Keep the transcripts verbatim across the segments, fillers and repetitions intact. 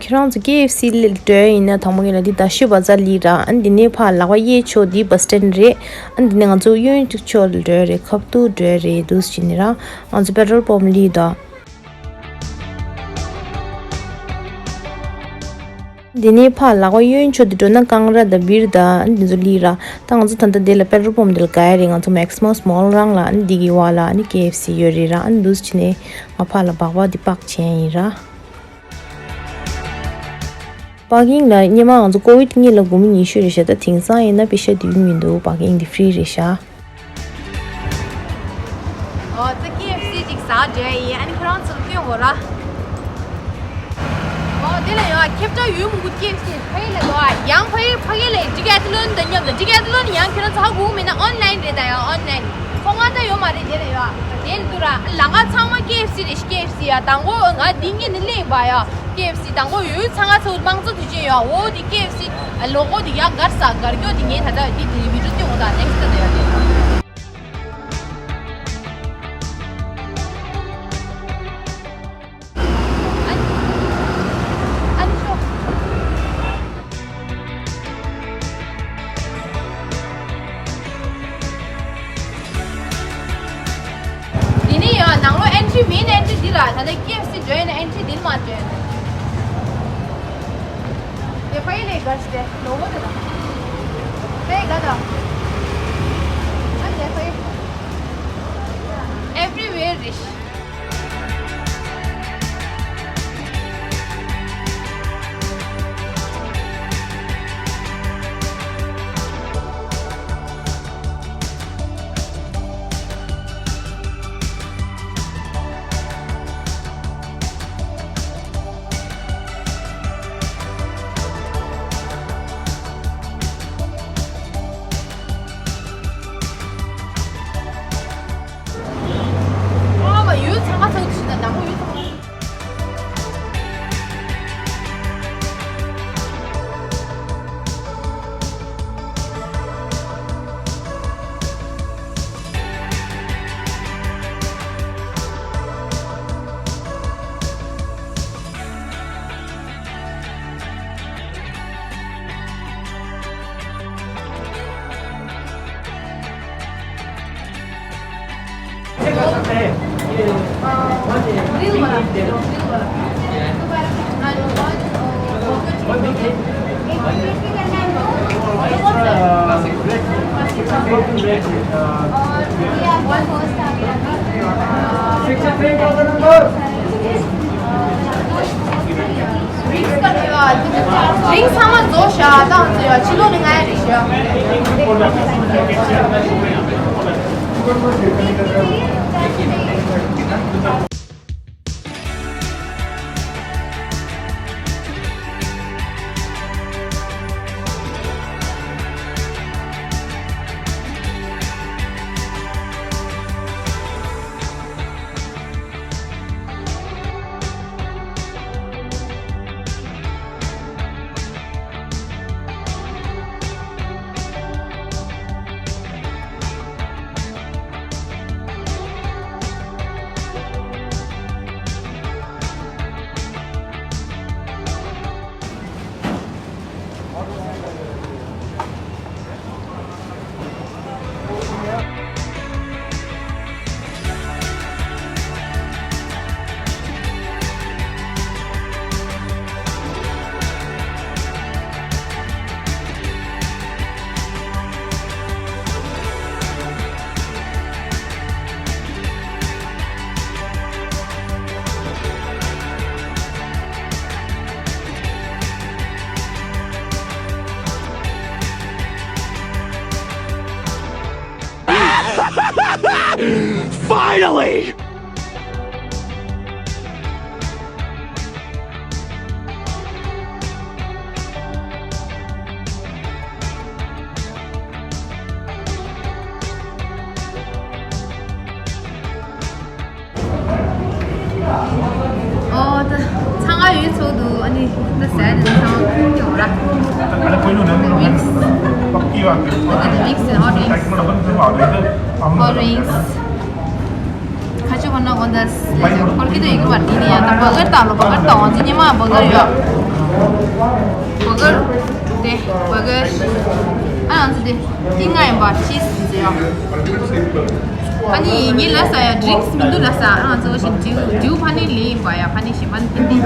ཁྱེད་རང་ཚོ་ཀེ་ཨེཕ་སི་ལ་འགྲོ་ཡིན་ན་དང་པོ་ཉིད་ལ་འདི་རྡ་ཤོད་བ་ཛར་ལི་ར། ཨ་ནི་འདི་ནས་ཕར་ལག་པ་གཡས་ཕྱོགས་འདི་བྷ་སི་སི་ཊེན་རེད། ཨ་ནི་འདི་ནས་ང་ཚོ་གཡོན་ཕྱོགས་ལ་འགྲོ་རེད། ཁབ་ཏུ་འགྲོ་རེད། འདུག་ཅེས་ནི་ར། ང་ཚོ་པེ་ཊོལ་པམ་ལི་དང་། འདི་ནས་ཕར་ལག་པ་གཡོན་ཕྱོགས་དེ་འགྲོ་ན་ཀང་ར་དང་བིར་དང་འདི་ཚོ་ལི་ར། ད་ང་ཚོ་ད་ལྟ་འདི་ལ་པེ་ཊོལ་པམ་འདི་ལ་ག་ཡ་རེད། ང་ཚོ་མེག་སི་མ་མོལ་རང་ལ་ཨ་ནི་འདི་གི་བ་ལ་ཨ་ནི་ཀེ་ཨེཕ་སི་ཡོད་རེད་ར། ཨ་ནི་འདུག་ཅེས་ནས་ང་ཕར་ལ་སྦག་སྦག་འདི་པག་བྱས་ཡིན་ར། པར་ཀིང་ལ་སྔོན་མ་ང་ཚོ་ཀོ་བིད་སྔོན་ལ་སྒོར་མོ་ཉི་ཤུ་རེད་ཤག་ད་དེང་སང་ཡིན་ན་པེ་ཤ་དེ་ཡོང་གི་མི་འདུག་པར་ཀིང་འདི་ཧྥི་རི་རེད་ཤག་ཨོ་ད་ཀེ་ཨེཕ་སི་ཅིག་ཟ་འདྲ་ཡིན། ཨ་ནི་ཁོ་རང་ཚོར་སྟོན་དགོས་ར། ཨོ་དེ་ལ་ཡོད་ཁྱབ་བསྒྲགས་ཡོད་མི་འདུག་ཀེ་ཨེཕ་སི་ཕ་གི་ལ་འདུག་ཡང་ཕ་གི་ཕ་གི་ལ་ཌི་ཀེ་ཐི་ལོན་དང་མཉམ་དུ། ཌི་ཀེ་ཐི་ལོན་ཡང་ཁྱོད་རང་ཚོ་ཧ་གོ་གི་མེད་ན་ཨོན་ལན་རེད། ད་ཡང་ཨོན་ལན་ཁོ་ང་ད་ཡོད་མ་རེད། དེ་ལ་ཡོད་དེ་ལ་འདུག་ར། ལ་ང་ཚང་མ་ཀེ་ཨེཕ་སི་རེད། ཀེ་ཨེཕ་སི་ཡ་དང་པོ་ང་འདི་ངས་ནི་གླེང་པ་ཡ། ཀེ་ཨེཕ་སི་དང་པོ་ཡོད་ཚང་ང་ཚོ་དམངས་གཙོ་དུས་ཆེན་ཡོད། འོ་དེ་ཀེ་ཨེཕ་སི་ལོ་གོ་དེ་ཡ་གར་ས་གར་གྱོ་དེ་ངས་ད་ལྟ་དེ་དེ་བི་ཌིའོ་སྟོན་འོ་ད་ནེག་སི་ཊི་དེ་ཡོད་དེ། འདི་ནི་ཡང་ནང་ལོགས་ཨེན་ཊི་རི་མིན། ཨེན་ཊི་རི་འདི་ལ་ད་ལྟ་ཀེ་ཨེཕ་སི་འགྲོ་ཡིན་ན་ཨེན་ཊི་རི་འདིར་མ་འགྲོ་ཡིན་ན། དེ་ཕ་ཡི་ལས་དགར་ཞིག་རེད། ལོ་ངོ་དེ་དང་། དེ་དགའ་དང་། ཨ་དེ་ཕ་ཡི། Everywhere རེད། ཨ་མ་ཡུལ་ཚང་མ་ཚང་ཞིག་ན་ནང་ཡུལ་ཚང་མ། རིང་ཚང་མ་རྫོགས་ཤག་ད་ང་ཚོ་ཡ་ཕྱི་ལོགས་ནས་ང་ཡ་རེད་ཤག Finally! ཨོ་ད་ཚང་མ་ཡོད་ཚོད་འདུག་ཨ་ནི་ད་ཟས་དེ་ཚང་མ་ཁུར་ཡོང་ར། ཨ་ནི་ཁོ་ཡོང་ན་ཨ་ནི་ཝིང་སི། ཨ་ནི་ཝིང་སི། ཧོཊ་ཝིང་སི། ཧོཊ་ཝིང་སི། ཁ་ཆུ་ཁོ་ན་ཁོ་ད་ལས་ཀྱང་ཁོར་གི་དུ་ཡིན་གི་མ་རེད། དེ་ནི་ཡང་ད་བྷར་གར་དང་ལོ་བྷར་གར་དང་འོང་ཚེ་ཉི་མ་བྷར་གར་ཡོད། བྷར་གར་དེ་བྷར་གར་ཨ་ང་ཚོ་དེ་ཏིང་ང་ཡིན་པ་ཅིས་ཟེར་ཡ། ཨ་ནི་ངས་ལབ་ས་ཡ་ཌི་རིང་སི་མི་འདུག་ལབ་ས། ཨ་ང་ཚོ་བཞིན་ཌིའུ་ཌིའུ་ཕ་ནི་ལི་ཡིན་པ་ཡ། ཕ་ནི་ཞིམ་པ་ནི་དེ་འདི་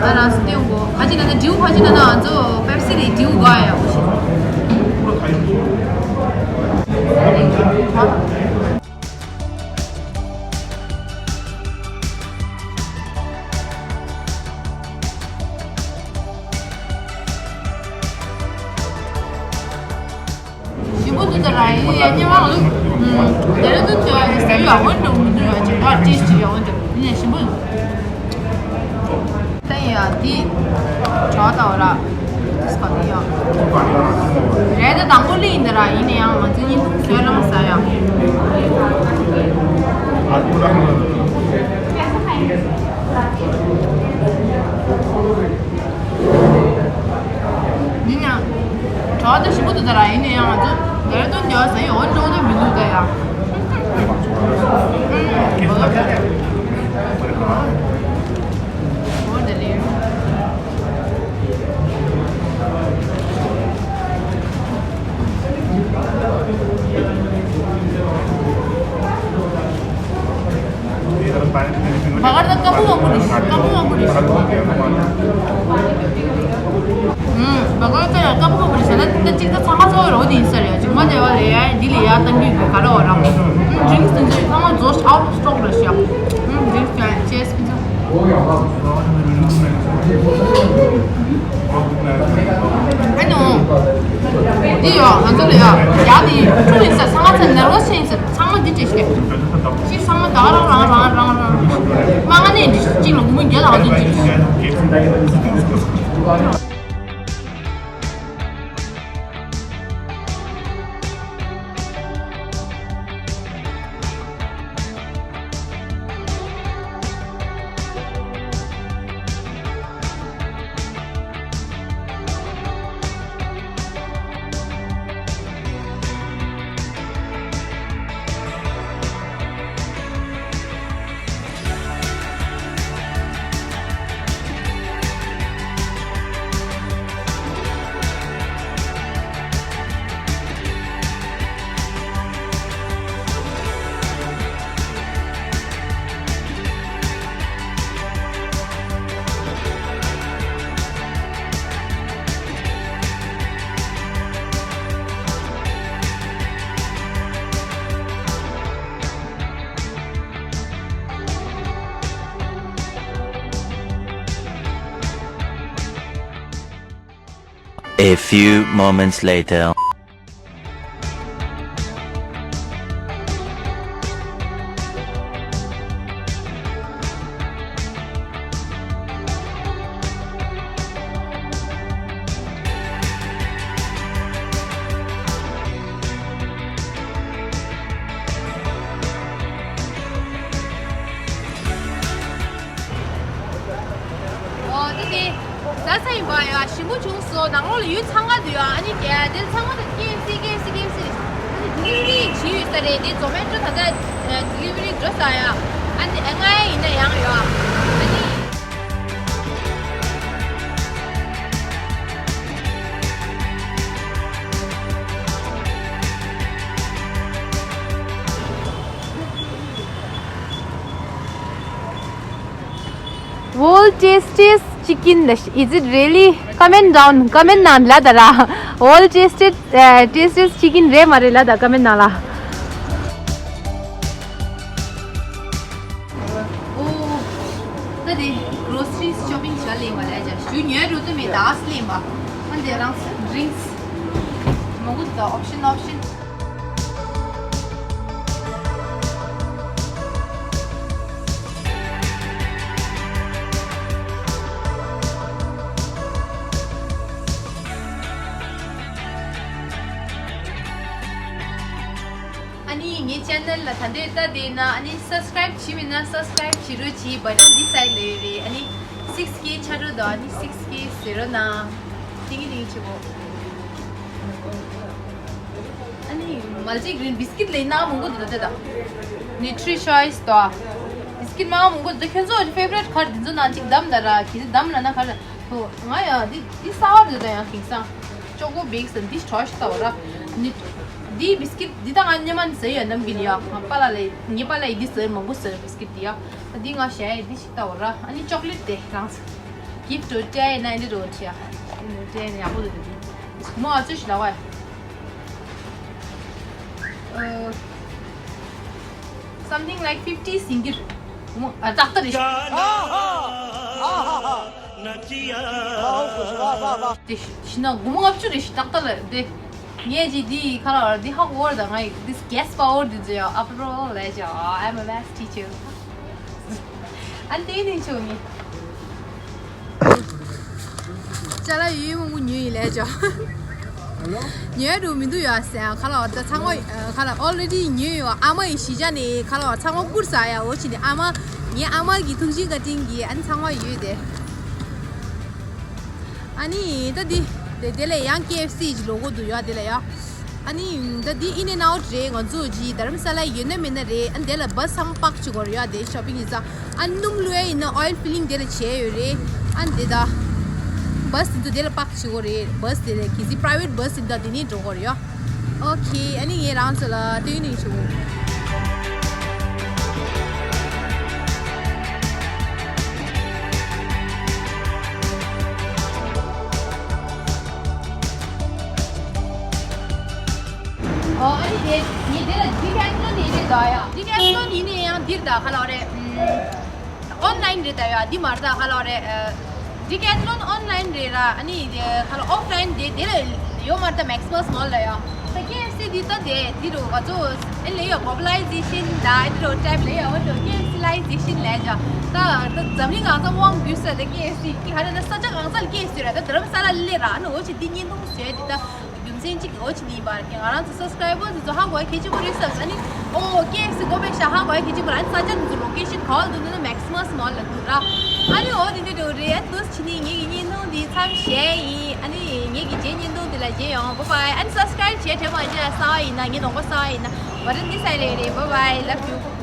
ཨ་རང་སི་ཏེ་ཡོང་གོ། ཕ་ཅི་ན་ན་ཌིའུ་ཕ་ཅི་ན་ན་ང་ཚོ་པེབ་སི་རེད། ཌིའུ་ག་ཡ་འོ་ཞིག་ཞིམ་པོ་འདུག་ད་ར། ཡིན་ཡ་སྙན་མ་ལུག་དེ་རེད་འདུག་ཅོ་ཡ་ཟེར་ཡ་འོན་འགྲོ་མི་འདུག་ཡ། ཅིག་ད་ཏེས་ཅིག་ཡ་འོན་འགྲོ་ཡིན་ཡ་ཞིམ་པོ་འདུག་ད་ཡིན་ཡ་འདི་ཇོ་ད་འོ་ར། ཏིས་ག་འདི་ཡ་རེད། ད་དང་པོ་ལི་ཡིན་ད་ར། ཡིན་ན་ཡང་ང་ཚོ་གཉིས་ཐུག་བཟོས་རང་ཟ་ཡ། ཡིན་ཡང་གྲོགས་དེ་ཞིམ་པོ་འདུག་ད་ར། ཡིན་ན་ཡང་ང་ཚོ་ལས་དོན་རྒྱག་ཟེར་ཡོད་འགྲོ་དེ་མི་འདུག་ད་ཡ། འོ་དེ་ལས། བྷར་གར་ད་ཀ་བུ་མང་པོ་རེད། ཀ་བུ་མང་པོ་རེད། ཨུམ། བྷར་གར་ད་ཡ་ཀ་བུ་མང་པོ་རེད་ཟེར་ན་ད་གཅིག་ད་ཚང་མ་གཙོ་བོ་རོ་དེ་ཡིན་ས་རེད། ཅིག་མ་བདེ་བ་ལས་ཡ་འདི་ལས་ཡ་གཏང་རྒྱུ་ཡོད་ག་རེ་བ་རང་། ཨུམ། ཌི་རིང་སི་དེ་ཚོ་ཚང་མ་རྫོགས་ཨའུ་ཊི་སི་ཊོག་རེད་ཤག་ཨུམ། ཌི་རིང་སི་ཅེས་སི་པི་ཚོ། ཨ་ནི་འོ། འདི་ཡོ་ང་ཚོ་ལ་ཡ། ཡ་དེ་ཁྲུ་ཡིན་ས་ཚང་མ་ཚ་ནར་བ་ཆེ་ཡིན་ས་ཚང་མ་འདི་བྲིས་ཤིག་ཅི་ཚང་མ་ད་རང་རང་རང་རང་རང་། མ་ང་ནས་འདི་གཅིག་ལ་སྒོར་མོ་བརྒྱ་དང་ང་ཚོ་གཅིག A few moments later. ཨོ་དེ་དེ། ཟ་ས་ཡིན་པ་ཡ་ཞིམ་པོ་བྱུང་སོང་། ནང་ལོགས་ལ་ཡུལ་ཚང་ག་འདུག་ཡ། ཨ་ནི་དེ་དེ་ཚང་མ་ད་ཀེ་ཨེཕ་སི་ཀེ་ཨེཕ་སི་ཀེ་ཨེཕ་སི་རེད། ཨ་ནི་ཌི་ལི་ཝ་རི་བྱས་ཡོད་ས་རེད། དེ་ཛོ་མེ་ཊོ་ད་ལྟ་ཌི་ལི་ཝ་རི་འགྲོ་ས་ཡ། ཨ་ནི་ཨེ་ང་ཡིན་ན་ཡང་ཡོད། ཨ་ནི། World Tastiest Chicken ལ། Is it really? Comment down, comment ནང་ལ་ད་ར། World Tastiest, uh, Tastiest Chicken རེད་མ་རེད་ལ་ད་comment ནང་ལ། ཨོ། ད་དེ་grocery shopping བྱ་ལེན་པ་ལས་ཀྱང་ཞུ་ཉོས་འགྲོ་དུ་མེད་ད་ཨ་སི་ལེན་པ། ཨ་འདི་རང་སུ་drinks མང་པོ་འདུག་ད་option option། ཨ་ནི་ངའི་channel ལ་ད་ལྟའི་ལྟ་བསྡད་ན་ཨ་ནི་subscribe བྱས་མེད་ན་subscribe བྱེད་རོགས་གྱིས། button འདི་side ལ་ཡོད་རེད། ཨ་ནི་six K ཆགས་འགྲོ་འདུག་ཨ་ནི་six K ཟེར་རོགས་གནང་། ཏིང་ངེ་ཏིང་ངེ་བྱེད་གོ། ཨ་ནི་མལ་ཊི་གྷི་རེན་བྷི་སི་ཀིཊ་ལས་སྣ་མང་པོ་འདུག་ད་ལྟ་ད། Nutri Choice དང་བྷི་སི་ཀིཊ་མང་པོ་འདུག་ཁྱོད་ཚོ་favourite ག་རེ། འདི་ཚོ་ནང་གཅིག་བདམས་ད་ར། གལ་སྲིད་བདམས་ལབ་ན་ག་རེ། ཨོ། ང་ཡང་འདི་འདི་གསར་པ་འདི་དང་ཡང་དེང་སང་ཅོ་ཀོ་བེག་ཟེར་འདི་གྲོ་ཞིག་ལྟ་བ་ར། ནི་འདི་བིས་ཀིཊ་འདི་ད་ང་སྔོན་མ་ནས་ཟ་ཡོད་ནམ་གི་ལ་ཡ། ང་པཱ་ལགས་ལ་ངའི་པཱ་ལགས་ཡིས་འདི་ཟ་ཡོད་མང་པོ་ཟ་ཡོད་བིས་ཀིཊ་འདི་ཡ། འདི་ང་ཞལ་འདི་ཞིག་ལྟ་བ་ར། ཨ་ནི་ཅོག་ལེཊ་དེ་རང་ཚོ་གིཕ་ཊི་འདྲ་ཡིན་ན་འདི་འདྲ་བྱས་ཡ། འདི་འདྲ་ཡིན་ན་ཡག་པོ་འདུག་འདི་མོ་ཨ་ཚོས་ཞིག་ལ་བ་ཡ། ཨ། Something like fifty single. ཨ། ཏག་ཏག་རེད། ཨ་ཧ། ཨ་ཧ་ཧ། དེ་ཤི་ན་སྒོར་མོ་ལྔ་བཅུ་རེད་ཤི། ཏག་ཏག་ལ་དེ། ངས་ཀྱིས་འདི་ཁ་ལ་འདི་ཧ་གོ་བར་དང་ང་ཡི་this guess power འདི་ཇེ་ཨ་ཕ་རོ་ལས་ཇེ། I'm a math teacher. ཨན་ཏེ་ནི་ཆོ་ནི། ཅ་ལག་ཡོད་མང་པོ་ཉོས་ཡིན་ལས་ཅོ། ཉོས་འགྲོ་མི་འདུག་ཡ་ཟེར་ཁ་ལ་བར་ད་ཚང་མ་ཁ་ལ་already ཉོས་ཡོད། ཨ་མ་ཡི་གཞིས་ཆགས་ནས་ཁ་ལ་བར་ཚང་མ་བསྐུར་ས་ཡ། འོ་ཕྱི་ནས་ཨ་མ་ངའི་ཨ་མ་གི་ཐུགས་རྗེ་བཀའ་དྲིན་གྱིས་ཨ་ནི་ཚང་མ་ཡོད་དེ། ཨ་ནི་ད་འདི་དེ་དེ་ལས་ཡང་ཀེ་ཨེཕ་སི་ཅིག་ལོག་གོ་འདུག་ཡ་དེ་ལ་ཡ། ཨ་ནི་ད་འདི་ཨིན་ཨེན་ཨའུཊ་རེད། ང་ཚོ་ཅིག་དྷ་རམ་ས་ལ་ཡོད་ན་མེད་ན་རེད། ཨ་ནི་དེ་ལ་བཱས་ཚང་མ་པག་བྱེད་དགོས་རེད་ཡ། དེ་ཤོ་པིང་ཡིན་ཙང་ཨ་ནི་སྣུམ་བླུགས་ཡ་ཡིན་ན་ཨོ་ཡིལ་ཕི་ལིང་དེ་ལ་བྱས་ཡོད་རེད། ཨ་ནི་དེ་ད་བཱས་དེ་ཚོ་དེ་ལ་པག་བྱེད་དགོས་རེད། བཱས་དེ་ལ་གལ་སྲིད་པ་རའི་ཝེཊ་བཱས་ཡིན་ད་དེ་ནས་འགྲོ་དགོས་རེད་ཡ། ཨོ་ཁེ། ཨ་ནི་ངས་རང་ཚོ་ལ་སྟོན་ནས་བྱུང་། ཨོ། ཨ་ནི་དེ་ངས་དེ་ལ་ཌི་ཀེ་ཐི་ལོན་ཡིན་ནས་འདུག་ཡ། ཌི་ཀེ་ཐི་ལོན་ཡིན་ནས་ཡང་འདིར་ད་ག་ལ་རེད། ཨོན་ལ་ཡིན་རེད་ད་ཡ། འདི་མར་ད་ག་ལ་རེད། ཌི་ཀེ་ཐི་ལོན་ཨོན་ལ་ཡིན་རེད་ར། ཨ་ནི་དེ་ག་ལ་ཨོཕ་ལ་ཡིན་དེ་དེ་ལ་ཡོད་མར་ད་མེག་སི་མལ་མོལ་ལ་ཡ། ད་ཀེ་ཨེཕ་སི་འདི་ད་དེ་འདི་རུ་ག་ཚོ་ཨེ་ལ་ཡ་གོ་ལི་ལའི་ཛེ་ཤན་ད་འདི་རུ་ཊའིབ་ལ་ཡ། འོ་དོ་ཀེ་ཨེཕ་སི་ལའི་ཛེ་ཤན་ལ་ཡ། ད་ད་འཛམ་གླིང་གང་ས་དབང་བསྒྱུར་ས་ད་ཀེ་ཨེཕ་སི་གི་ག་རེ་ན་ས་ཆ་གང་ས་ལ་ཀེ་ཨེཕ་སི་ར། ད་དྷ་རམ་ས་ལ་ལས་ར་ཨ་ནི་འོ་ཆི་འདི་བརྙན་ཐུང་བཟོས་འདི་ད། རྒྱུ་མཚན་གཅིག་འོ་ཆི་ནི་བར་གྱི་ང་རང་ཚོ་སབ་སི་ཀ་རའི་བར་ཚོ་ཧ་གོ་ཡ་གལ་ཆེན་པོ་རེད་བསམ། ཨ་ནི་ཨོ་ཀེ་ཨེཕ་སི་དགོས་པའི་ཤ་ཧ་གོ་ཡ་གལ་ཆེན་པོ་རེད། ཨ་ནི་ས་ཆ་འདི་ཚོ་ལོ་ཀེ་ཤན་ག་བ་ལ་འདུག་ན་མེག་སི་མལ་མོལ་ལ་འདུག་ར། ཨ་ནི་འོ་དེ་འདྲ་འདྲ་བོ་རེད། ཨ་ནི་འདུག་ཕྱི་ནི་ངེད་ཀྱི་བརྙན་ཐུང་འདི་མཚམས་བཞག་ཡིན། ཨ་ནི་ངེད་ཀྱི་རྗེས་བརྙན་ཐུང་འདི་ལ་མཇལ་ཡོང་། བཱའི་བཱའི། ཨ་ནི་སབ་སི་ཀ་རའིབ་བྱས་དྲན་པ་བྱས་གསར་པ་ཡིན་ན། ངའི་གདོང་པ་གསར་པ་ཡིན་ན་བ་ཊན་འདི་སའི་རེད་རེད། བཱའི་བཱའི། Love you.